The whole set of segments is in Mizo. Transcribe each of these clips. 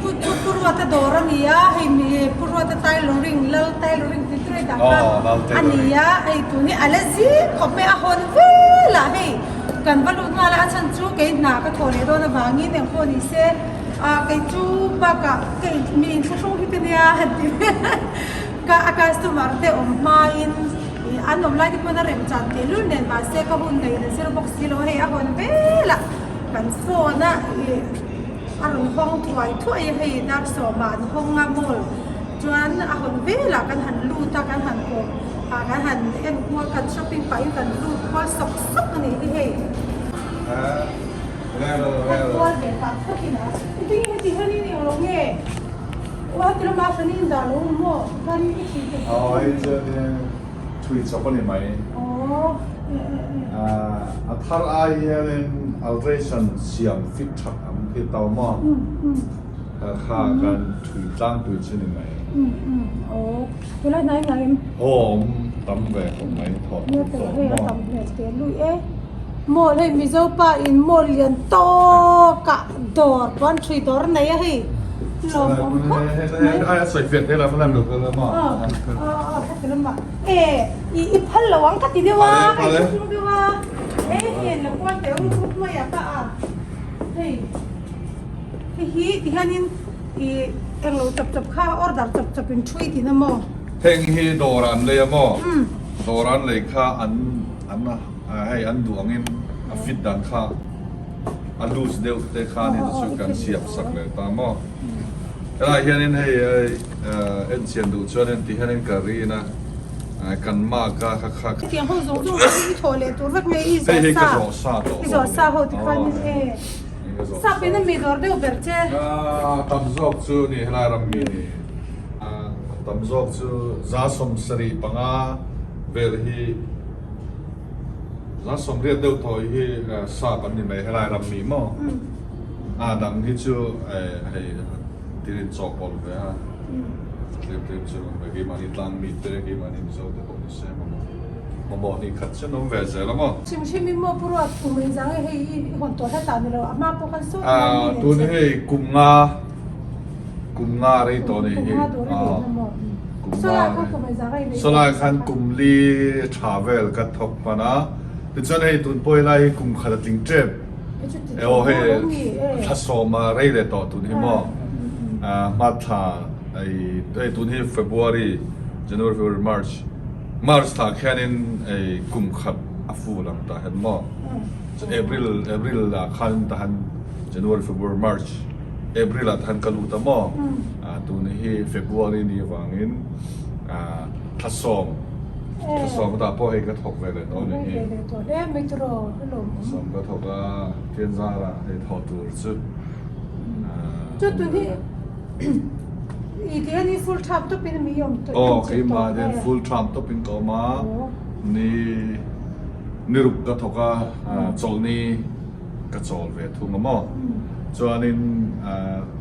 Pu Pu Ruata dawr a ni a, hei mi Pu Ruata tailoring Lal tailoring tih tur a dah kha a ni a, hei tun hi a la zing khawp mai a hawn velah hei kan va lut nghal a, a chhan chu kei hna ka thawh leh dawn avangin eng pawh ni se ah kei chu bakah ka in mi inthlahrung hi ka nia han ti ka a customer te awm hmain ih an awm lai te pawn a rem chan tehlul nen mahse ka hun nei na zir bawk si lo a hei a hawn velah kan phone a ih. A rawn hawng thuai thuai a, hei dar sawmah an hawng a mall chuan a hawn velah kan han lut a, kan han kawm ah kan han en kual kan shopping pahin kan lut kual sawk sawk a nih hi hei. Kan kual ve pah phawt in a, engtin nge heti hian in englo nge aw heti lamah hran in dah lo ang maw khan i thui chawp Aw hei chuan thui chawp a ni mai. Aw A thar ai hianin alteration siam fit that ang khi to maw? Kha kha kan thui tlangpui chu ni mai. Tunlai hnai ngai em? Aw awm tam ve khawp mai thawh tur tawh maw? Nia tam hmel teh lui e. Mall hei Mizo pa in mall lian tawk ah dawr puan thui dawr a nei a hei lawmawm khawp mai. Ai a sawi fiah tel a hman lo kal a maw? Aw aw heti lamah e i phal lo ang ka ti deuh a hei ka hnung deuh a e hei la kual teh ruk ruk mai a ka a hei hei hi ti hianin i englo chawp chawp kha order chawp chawp in thui tihna maw? Heng hi dawr an lei a maw? Dawr an lei kha an an hei an duh angin a fit dan kha a loose deuh te kha ni te chu kan siam sak leh ta maw? Helaiah hianin hei en chian duh chuanin ti hianin ka rin a kan mark a kha kha. Hetiang ho zawng zawng hi i thawh leh tur vek nge i zawh sa i zawh sa ho ti khan e sap in a mi dawr deuh ber che. Tam zawk chu ni helai ram mi ni tam zawk chu 75 vel hi 80 deuh thawi hi sap an ni mai helai ram mi maw. A dang hi chu hei thil in chawk pawlh ve a, tlem tlem chu an awm ve, keimahni tlang mi te, keimahni Mizo te pawh ni se mamawh mamawh hnih khat chu an awm ve zel a maw. Hrim hrim in maw Pu Ruat kum in zang e hei i hawn tawh hlat ah ni lo a hma pawh khan sawi lai mi nen Tun hei kum nga kum nga rei tawh ni hi kum nga Sawlai khan kum li tha vel ka thawk hman a, tichuan hei tun pawh helai hi kum khat a tling tep. Aw hei thla sawma rei leh tawh tun hi maw hma thla hei tun hi February January February March March thla khianin hei kum khat a fu lang tah hian maw April April ah khan tah hian January February March April ah tah hian ka lut a maw tun hi February ni avangin thla sawm Ka sawm tah pawh hei ka thawk ve leh dawn a ni hi. Sawm ka thawk a, Tian zarah hei thawh tur chu. Aw keimah hian full term tawpin ka awm a, ni ni ruk ka thawk a, chawlhni ka chawl ve thung a maw. Chuanin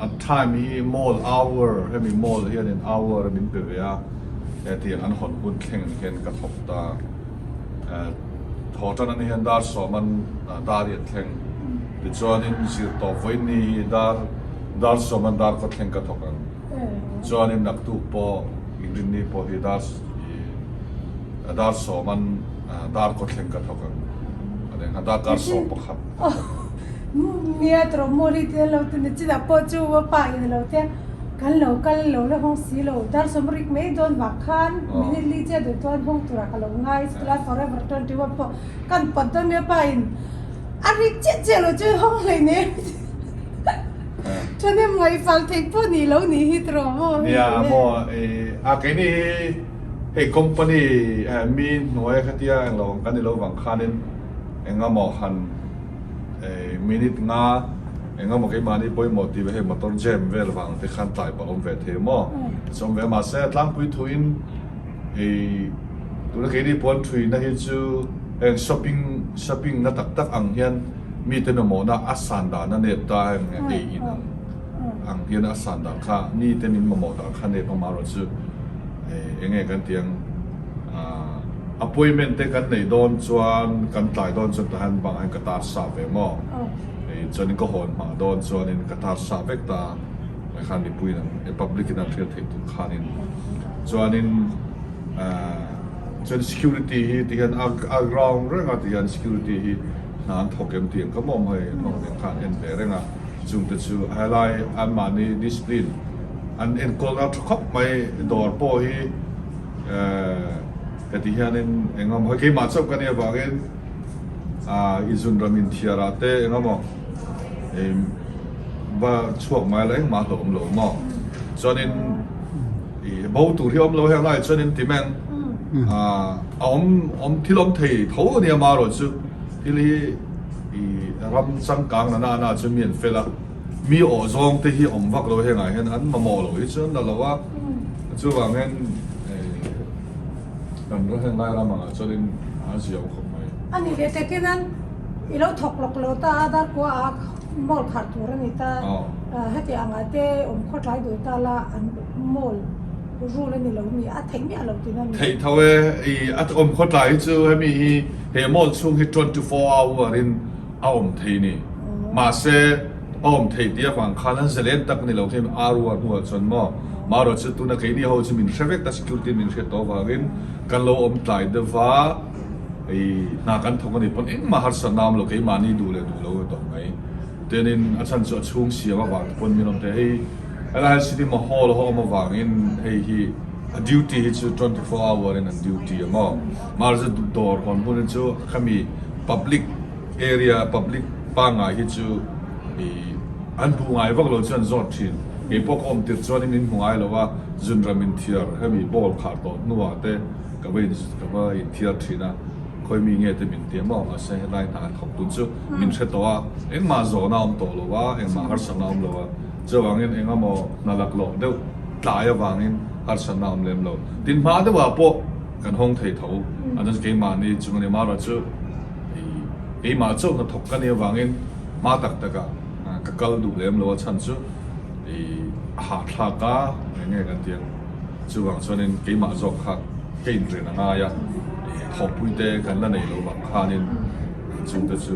a time hi mall hour hemi mall hianin hour min pe ve a. Hetiang an hawn hun thleng hian ka thawk ta. Thaw tan ani hian dar sawman dar hi an thleng. Tichuanin zir tawp vawiin hi dar dar sawman dar kawt thleng ka thawk ang. Chuanin naktuk pawh inrinni pawh hi dar dar sawman dar kawt thleng ka thawk ang. Ani ang darkar 11. Nia tawrh maw hi te lo ti chinah pawh chu a pa in a lo tia. Kan lo kal lo la hawng si lo, dar sawmrik mai dawn vang khan minute li chiah duh chuan hawng turah ka lo ngai chutila forever 21 pawh kan pawt dawn nia pa in a rik chiah chiah lo chu hawng hlei nei thahnem ngaihfal theih pawh ni lo nih hi tiraw maw hei Nia maw a keini hi hei company mi hnuai khatia englo ang kan ni lo vang khanin engamaw han minute nga Engemaw keimahni pawimawh tih ve hei motor jam vel vang te khan tlai palh awm ve thei maw? Chawm ve mahse tlangpui thuin ei tuna keini puan thuina hi chu heng shopping shopping na tak tak ang hian mite mamawhna a san dan a nep ta heng ei in ang ang hian a san dan kha mite min mamawh dan kha nep amaherawh chu enge kan tih ang appointment te kan neih dawn chuan kan tlai dawn chuan tah hian bangah hian ka tar sa ve maw? Hei chuanin ka hawn hmah dawn chuanin ka tar sa vek ta. Khan mipuiin an public in an hriat theih tur khanin chuanin chuan security hi ti hian a ground reng a ti hian security hi hna an thawk em tih ang ka mawm hei an thawk nen khan en ve reng a chungte chu helai anmahni discipline an enkawlna tha khawp mai dawr pawh hi heti hianin engemaw hei keimah chauh ka nih avangin i zunram inthiar ah te engemaw Va chhuak mai la engmah hlauh awm lo maw? Chuanin i bo tur hi awm lo heng lai chuanin ti meng a awm awm thil awm thei tho a nia marawh chu thil hi i ram changkang na na na chu mi an fel a mi awh zawng te hi awm vak lo hengah hian an mamawh lo hi chu an la lo a chuvang hian kan heng lai ram angah chuanin a zia awm khawp mai. A ni leh takin an i lo thawk lawk lo ta a darkua a. Mall khar tur a ni ta. Heti angah te awm khaw tlai duh ta la an mall rule a ni lo mi a theih miah lo tihna a ni. Theih tho e, i a awm khaw tlai hi chu hemi hi he mall chhung hi 24 hour in a awm thei ni. Mahse a awm thei tih avang khan an zalen tak ni lo khi ar uar hnuah chuan maw marawh chu tuna keini ho chu min hre vek ta security min hriat tawh avangin kan lo awm tlai deuh va. Hei hna kan thawk a nih pawn engmah harsatna awm lo keimahni duh leh duh lo a tawp mai. Tianin a chhan chu a chhung siam avang te pawn min awm thei. Hei helai hian cinema hall ho awm avangin hei hi a duty hi chu 24 hour in an duty a maw. Mahse dawr hawn hun hi chu khami public area public pangngai hi chu ih an hmuh ngai vak lo chu an zawt thin. Keipawh ka awm tirh chuanin min hmu ngai lo a, zunram inthiar hemi ball khar tawh hnuah te Ka va in ka va inthiar thin a, khawi mi nge te min ti a maw? Mahse helai hna an thawk tun chu min hre tawh a, engmah zawhna a awm tawh lo a, engmah harsatna a awm lo a, chuvangin engemaw hna laklawh deuh tlai avangin harsatna a awm lem lo. Tin hma deuhah pawh kan hawng thei tho, a chuan keimahni chung a ni marawh chu keimah chauh hnathawk ka nih avangin hma tak takah ka kal duh lem lo a chhan chu a hahthlak a, eng nge kan ti ang. Chuvang chuanin keimah zawk kha ka inren a ngai a, thawhpuite kan la nei lo vang khanin chungte chu.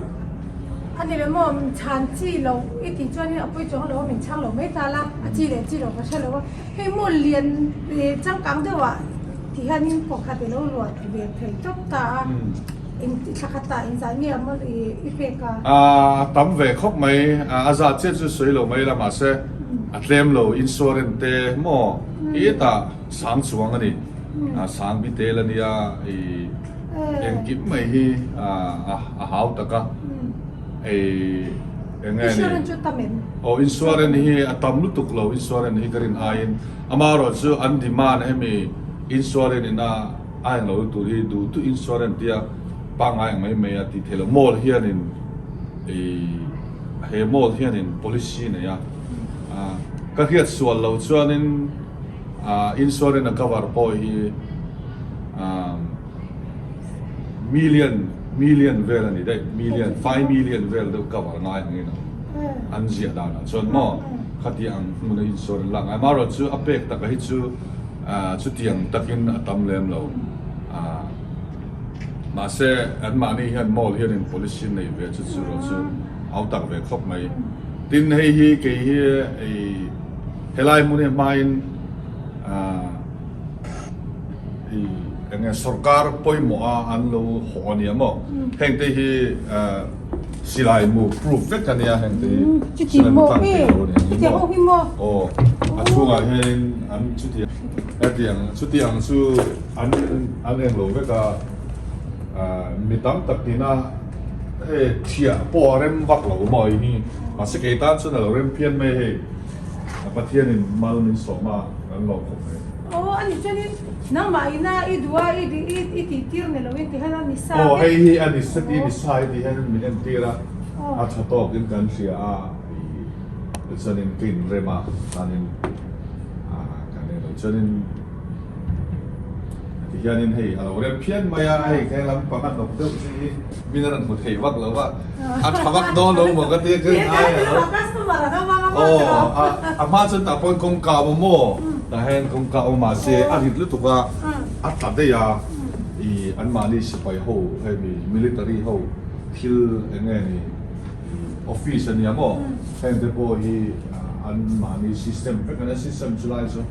A ni le maw, min chhan chi lo i tih chuanin a pawi chuang lo a, min chhang lo mai ta la, a chi leh chi lo ka hre lo a. Hei maw lian changkang deuhah ti hianin pakhat i lo luah ve thei tawp ta a, eng thla khat ah engzah nge a maw i pek a? A tam ve khawp mai, a zat chiah chu sawi lo mai la mahse a tlem lo, insurance te maw hetah sang chuang a ni, sang bi tel a nia i engkim mai hi a hau tak a, ei eng nge ni. Insurance chu tam em? Aw insurance hi a tam lutuk lo, insurance hi ka rin aiin amaherawh chu an demand hemi insurance ina a englo lutuk hi duh duh insurance tia pangngai ang mai mai a tih theih loh, mall hianin i he mall hianin policy nei a. Ka hriat sual lo chuanin insurance a cover pawh hi million million vel a ni daih million 5 million vel deuh cover ngai angin an ziah danah chuan maw khati ang hmuna insurance lak ngai amaherawhchu chu a pek taka hi chu chutiang takin a tam lem lo mahse anmahni hian mall hianin policy nei ve chu chu erawh chu au tak ve khawp mai. Tin hei hi kei hi ei helai hmun hi hmain i enge sorkar pawimawh a an lo haw a nia maw heng te hi silai mu proof vek a nia heng te hi silai mu tlang thei lo a ni heng hi maw aw a chhungah hianin an chutiang hetiang chutiang chu an an englo vek a mi tam tak tina Hei thiah pawh a rem vak lo maw hi mahse kei tan chuan a lo rem phian mai hei a Pathianin mal min sawm a kan lawm khawp mai. Aw a ni chuanin nangmah ina i duh a i i tih tir ni loin ti hian a ni sa Aw hei hi a ni set i ni sa hi ti hian min en tir a a tha tawkin kan hria a i chuanin ka inrem a chuanin kan en lo chuanin Ti hianin hei a lo rem phian mai a, hei he lampang a hnawk deuh chi hi min a rawn hmu thei vak lo va, a tha vak dawn lo maw ka tia ka rin ai a lo. Aw a hma chuan tah pawn kawngka a awm maw, tah hian kawngka a awm mahse a rit lutuk a, a tla daih a, ih anmahni sipai ho hemi military ho thil eng nge ni ih office a nia maw heng te pawh hi. an mahni system vek a nia, system chu lai chu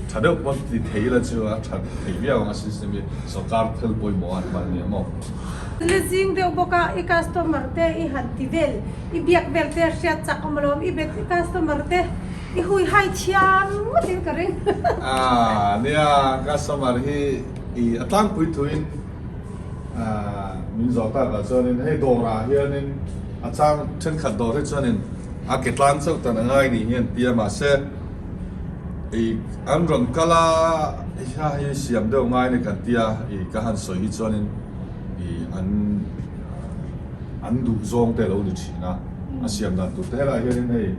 tha deuh pawn ti thei ila chu a tha thei viau ang a system hi sorkar thil pawimawh a an hman nia maw. La zing deuh bawk a, i customer te i han ti vel, i biak vel te hriat chak awm alawm, i bet i customer te i hui hai thiam ngawt in ka ring. Aaa nia, customer hi i a tlangpui thuin Min zawh takah chuanin hei dawrah hianin a chang thenkhat dawr hi chuanin a ke tlang chauh tan a ngai ni hian ti a mahse ih an rawn kal a ha hi siam deuh ngai ni kan tia ih ka han sawi hi chuanin ih an an duh zawng te a lo ni thin a a siam dan tur te helaiah hianin hei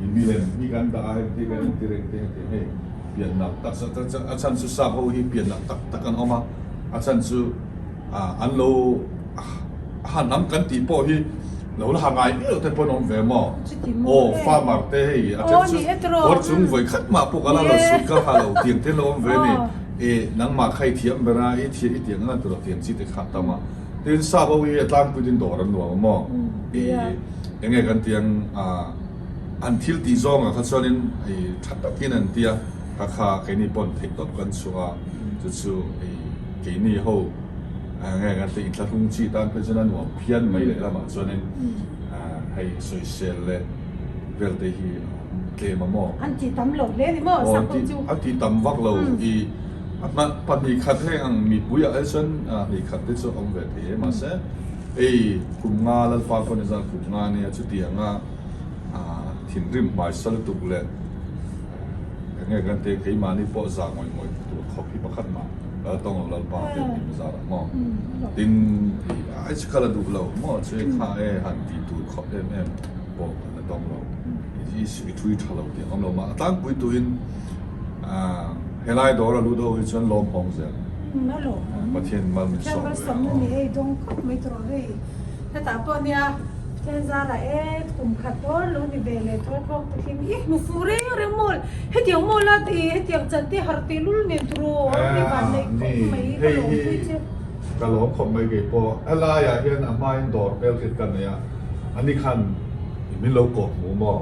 ih milem hi kan dah a heng te hi kan entir eng te heti hei pian nalh tak a chhan chu sap ho hi pian nalh tak tak an awm a. A chhan chu an lo ha hnam kan tih pawh hi lo la ha ngai miah lo te pawh an awm ve maw? Aw farmer te hei a then chu kawr chung vawi khat mah pawh ka la lo suit ka ha lo tiang te an lo awm ve a ni. E nangmah kha i thiam ber a, i thiam i tiang ngan tur a tiang chi te kha a tam a. Tin sap ho hi a tlangpui tin dawr an nuam a maw? E enge kan tiang an thil tih zawngah kha chuanin tha takin an tia kha kha keini pawn theih tawp kan chhuah a. Chu chu hei keini ho nge kan tih inthlahrung chi tan phei chuan a nuam phian mai leh lamah chuanin hei sawisel leh vel te hi tlem a maw? An tih tam lo hle ni maw sakawr chu? An tih tam vak lo i pahnih khat heng ang mipui ah hi chuan hnih khat te chu a awm ve thei e mahse hei kum nga Lalpa pawh ni zan kum nga nia chutianga thinrim hmaisa lutuk leh Eng nge kan tih keimahni pawh zah ngawih ngawih tur khawp hi pakhat mah lal tawng lo lalpa te tih bazar ah maw tin ai chu ka la duh lo maw chu i kha e han tih tur khawp em em pawh kan la tawng lo i i thui tha lo tih ang awm lo mah a tlangpui tuin helai dawr a lut ho hi chuan lawm hawng zel Pathian mal min sawm ve a. Pathian zarah e kum khat dawn lo ni ve leh thaw thlawk takin i hmu fuh reng reng maw hetiang maw la i hetiang chan te harh teh lul nen tur aw i van neih khawp mai ka lawm pui che. Ka lawm khawp mai kei pawh a laiah hian a hmain dawr pel hrit ka nei a ani khan min lo kawh hmu maw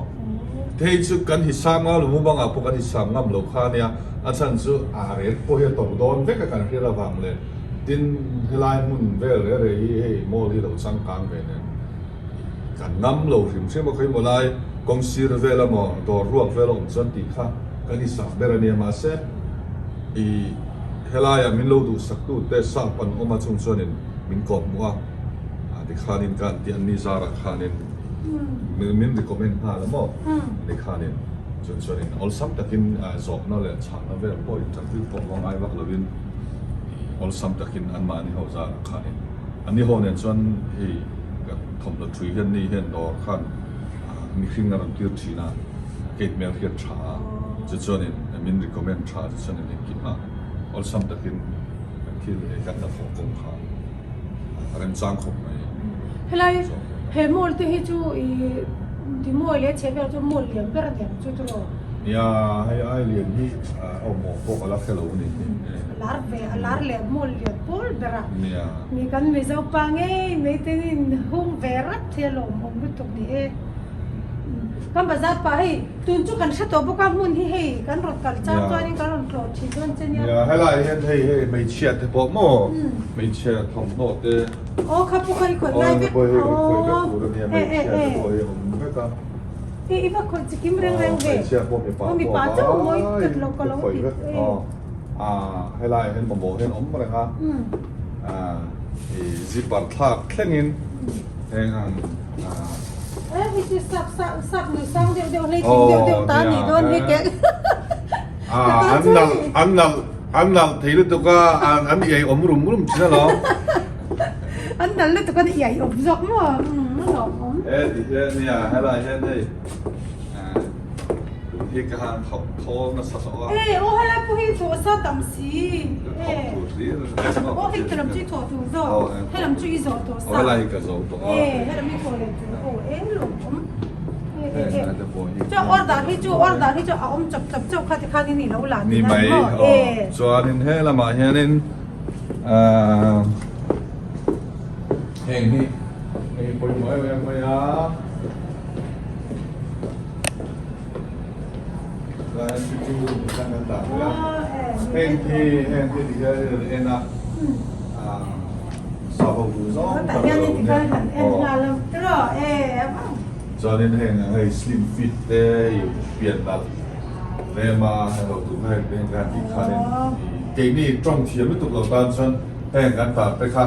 thei chu kan hisam ngam lo mumangah pawh kan hisam ngam lo kha ania a chhan chu a rel pawh hi a to dawn vek a kan hriat avang leh Tin, helai hmun vel reh reh hi hei mall hi lo changkang ve nen kan ngam lo hrim hrim a, khawimaw lai kawng sir vel emaw dawr ruak vel a awm chuan tih kha kan i sak ber a nia mahse i helaiah min lo duhsak tu te sap an awm a chung chuanin min kawp hmuh a, tikhanin ka an tih an ni zarah khanin min recommend nghal a maw tikhanin chuan chuanin awlsam takin zawhna leh chhahna vel pawh interview pawh va ngai vak lovin. Awlsam takin anmahni ho zarah khanin anni ho nen chuan hei ka thawmhnaw thui hian ni hian dawr khan mihring a rawn tir thin a, gate hmel hian tha a, chu chuanin min recommend tha chu chuanin engkim a awlsam takin kan thil leh kan hnathawh kawng kha a remchang khawp mai. Helai he mall te hi chu i Dimawi leh chhehvel chu mall lian ber a ni ang chu tiraw? Nia, hei ai lian hi a awmawh pawh a la hre lo a ni. A lar ve, a lar leh mawl lian pawl ber a. Nia. Ni kan Mizo pa ngei mai te in hung ve rat hi a lawmawm lutuk ni e. Kan bazar pah hei tun chu kan hre tawh bawk a hmun hi hei kan rawn kal chang chuanin kan rawn tlawh thin dawn che nia. Nia, helai hian hei hei hmeichhia te pawh maw hmeichhia thawmhnaw te. Aw kha pawh kha i khawih lai vek. Aw hei pawh hi i khawih vek tur a nia hmeichhia te pawh hi a awm vek a. I i va khawih chikim reng reng ve. Hmeichhia pawh mipa pawh mipa chauh mawi kat lo ka lo ti. Ah helai ah hian mamawh hian awm reng a. Ah i zipper thlak thlengin heng ang ah. Eh hei chu sap sap sap nui sang deuh deuh hlei tling deuh deuh ta ni dawn hi ke. Ah an nalh an nalh an nalh thei lutuk a an iai awm rum rum thin alawm. An nalh lutuk a ni iai awm zawk maw a lawmawm. He ti hian nia helai hian hei tun hi ka han thawk thawl nasa hlauh a. E aw helai pawh hi thawh sa tam si. Thawk tur hlir aw hei helam chu i thawh tur zawk helam chu i zawh tawh sa. Aw helai hi ka zo tawh a. E helam hi thawh leh tur aw eng lawmawm. Chuan order hi chu order hi chu a awm chawp chawp chauh kha tikhan in i lo la ni mai aw chuanin he lamah hianin. Ahh heng hi hei pawimawh em em mai a. Tlai hian fitting room ti khan kan dah ve a. Heng hi heng hi ti hian in rawn en a. Sava bu zawng tak a lo awm nia. Aw. Chuanin heng ang hei slim fit te i pian nalh lem a heng lo tur kha heng te heng khan tih khanin keini tawng thiam lutuk lo tan chuan heng kan tar te kha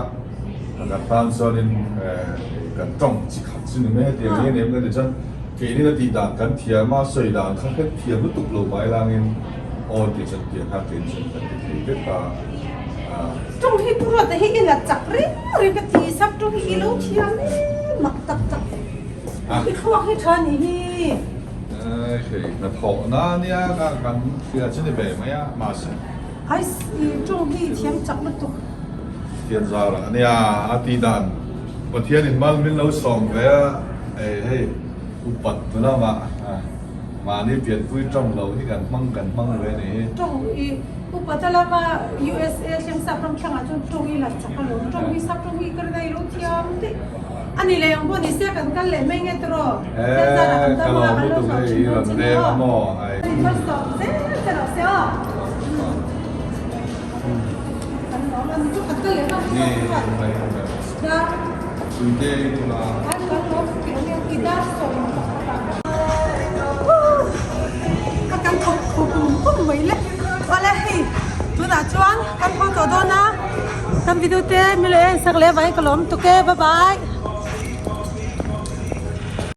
kan tan chuanin kan tawng chi khat chu ni mai hetiang hi a ni em kan tih chuan keini la tih dan kan thiam a sawi dan kha hret thiam lutuk lo mai langin aw tih chuan tiang kha keini chuan kan ti thei vek a. Tawng hi pu Ruata hi i la chak reng reng ka ti sap tawng hi i lo thiam em mak tak tak i thluak hi tha nih hi. Hei hnathawh na nia ka kan hria chu ni ve mai a mahse. Ai tawng hi i thiam chak lutuk. Pathian zar ah nia a tih dan Pathian in mal min lo sawm ve a hei upat tu lamah mahni pianpui tawng lo hi kan hmang kan hmang ve a nih hi. Tawng i Upa ta lama USA thleng sap ram thlangah chuan tawng i la chak alawm. Tawng hi sap tawng hi ka rin a i lo thiam daih. A ni leh ang pawh ni se kan kal leh mai nge tiraw? Thil zarah kan kal hmangah kan lo hlauh thin dawn che ni aw. Ni thar sawm zel che rawh se aw. Kan lawm a ni chu kan kal leh nghal chu dar. Ai kan lawm dar sawm pakhat ah. Ka kan thawk khum khum mai le. Awle hei tunah chuan kan haw tawh dawn a, kan video te min lo en sak leh avangin ka lawm tuk e bye bye.